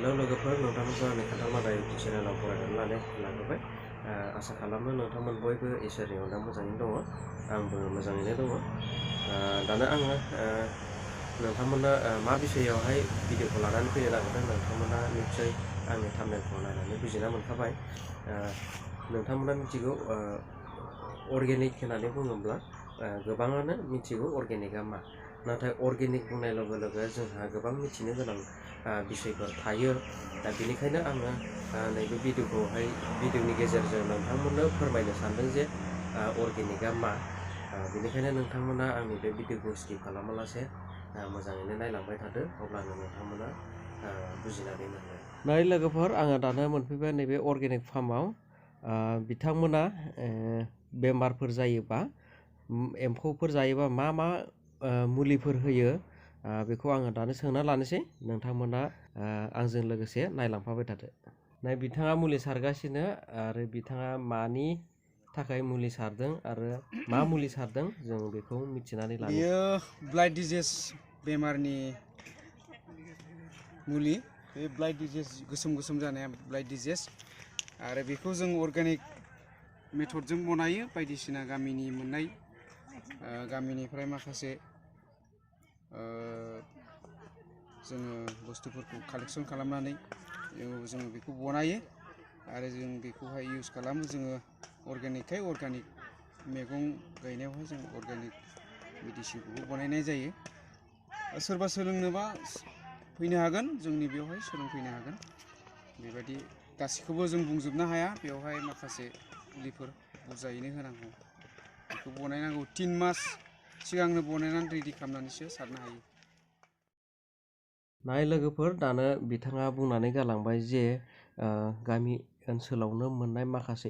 हेल' लोगोफोर नोंथांमोनखौ आंनि खान्थाल मादा इउटुब चेनेलाव बरायनानै लाग्रोबाय आसा खालामो नोंथांमोन बयबो इसोरनि अननायाव मोजाङैनो दङ आंबो मोजाङैनो दङ दानो आङो नोंथांमोननो मा बिषयावहाय भिडिअखौ लानानै फैनो नागिरदों नोंथांमोना निश्चय आंनि थाम्बनेलखौ नायनानै बुजिना मोनखाबाय नोंथांमोना मिथिगौ अर्गेनिक होननानै बुङोब्ला गोबाङानो मिथिगौ अर्गेनिकआ मा नाथाय अर्गेनिक बुंनाय लोगो लोगो जोंहा गोबां मिथिनो गोनां बिषयफोर थायो दा बेनिखायनो आङो नैबे भिडिअनि गेजेरजों नोंथांमोननो फोरमायनो सानदों जे अर्गेनिकआ मा बेनिखायनो नोंथांमोना आंनि बे भिडिअखौ स्किप खालामालासे मोजाङैनो नायलांबाय थादो अब्लानो नोंथांमोना बुजिनानै मोनगोन। नै लोगोफोर आङो दानो मोनफैबाय नैबे अर्गेनिक फार्माव बिथांमोना बेमारफोर जायोबा एम्फौफोर जायोबा मा मा मुलिफोर होयो बेखौ आङो दानो सोंना लानोसै नोंथांमोना आंजों लोगोसे नायलांफाबाय थादो। नै बिथाङा मुलि सारगासिनो आरो बिथाङा मानि थाखाय मुलि सारदों आरो मा मुलि सारदों जों बेखौ मिथिनानै लानो। बेयो ब्लाइट डिजिज बेमारनि मुलि बे ब्लाइट डिजिज गोसोम जानाया ब्लाइट डिजिज आरो बेखौ जों अर्गेनिक मेथडजों बनायो बायदिसिना गामिनि मोननाय गामिनिफ्राय माखासे जोङो बुस्थुफोरखौ कालेक्सन खालामनानै जोङो बेखौ बनायो आरो जों बेखौहाय इउज खालामो जोङो अर्गेनिकखाय अर्गेनिक मैगं गायनायावहाय जों अर्गेनिक मेडिसिनखौबो बनायनाय जायो सोरबा सोलोंनोबा फैनो हागोन जोंनि बेवहाय सोलोंफैनो हागोन बेबायदि गासैखौबो जों बुंजोबनो हाया बेवहाय माखासे मुलिफोर बुरजायैनो होनांगौ बेखौ बनायनांगौ 3 मास सिगांनो बनायनानै रेडि खालामनानैसो सारनो हायो। नाय लोगोफोर दानो बिथाङा बुंनानै गालांबाय जे गामि ओनसोलावनो मोननाय माखासे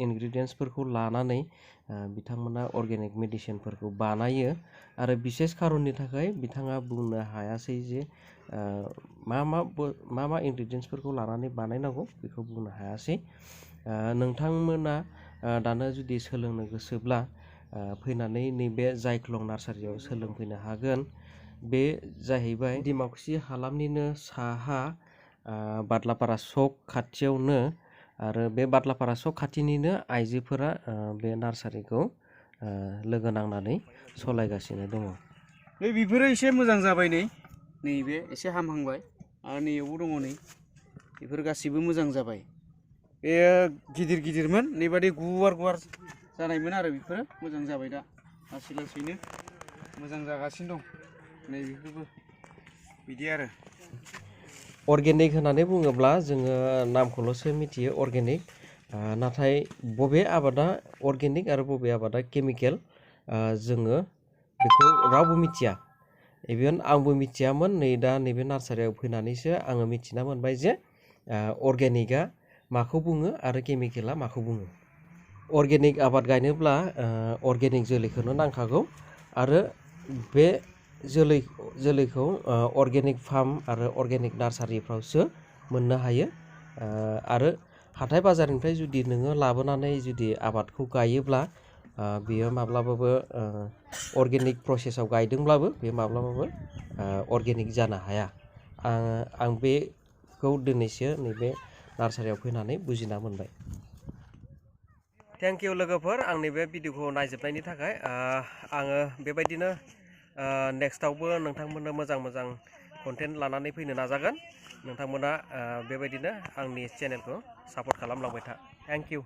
इनग्रेडियेन्ट्सफोरखौ लानानै बिथांमोना अर्गेनिक मेडिसिनफोरखौ बानायो आरो बिसेस खारननि थाखाय बिथाङा बुंनो हायासै जे मा मा इनग्रेडियेन्ट्सफोरखौ लानानै बानायनांगौ बेखौ बुंनो हायासै नोंथांमोना दानो जुदि सोलोंनो गोसोब्ला फैनानै नैबे जायख्लं नार्सारियाव सोलोंफैनो हागोन। बे जाहैबाय डिमाकुसि हालामनिनो साहा बादलापारा सक खाथियावनो आरो बे बादलापारा सक खाथिनिनो आइजोफोरा बे नार्सारिखौ लोगो नांनानै सालायगासिनो दङ। नै बेफोरो एसे मोजां जाबाय नैबे एसे हामहांबाय आरो नैयावबो दङ नै बेफोर गासिबो मोजां जाबाय बे गिदिरमोन नैबादि गुवार जानायमोन आरो बेफोरो मोजां जाबाय दा लासै लासैनो मोजां जागासिनो दं नै बेफोरबो बिदि आरो अर्गेनिक होननानै बुङोब्ला जोङो नामखौल'सो मिथियो अर्गेनिक नाथाय बबे आबादा अर्गेनिक आरो बबे आबादा केमिकेल जोङो बेखौ रावबो मिथिया इभेन आंबो मिथियामोन नै दा नैबे नार्सारियाव फैनानैसो आङो मिथिना मोनबाय जे अर्गेनिकआ माखौ बुङो आरो केमिकेला माखौ बुङो। अर्गेनिक आबाद गायनोब्ला अर्गेनिक जोलैखौनो नांखागौ आरो बे जोलैखौ अर्गेनिक फार्म आरो अर्गेनिक नार्सारिफ्रावसो मोननो हायो आरो हाथाय बाजारनिफ्राय जुदि नोङो लाबोनानै जुदि आबादखौ गायोब्ला बेयो माब्लाबाबो अर्गेनिक प्रसेसआव गायदोंब्लाबो बे माब्लाबाबो अर्गेनिक जानो हाया आं बेखौ दिनैसो नैबे नार्सारियाव फैनानै बुजिना मोनबाय। थेंक इउ लोगोफोर आंनि बे भिडिअखौ नायजोबनायनि थाखाय आङो बेबायदिनो नेक्स्टआवबो नोंथांमोननो मोजां कन्टेन्ट लानानै फैनो नाजागोन नोंथांमोना बेबायदिनो आंनि चेनेलखौ सापर्ट खालामलांबाय था। Thank you.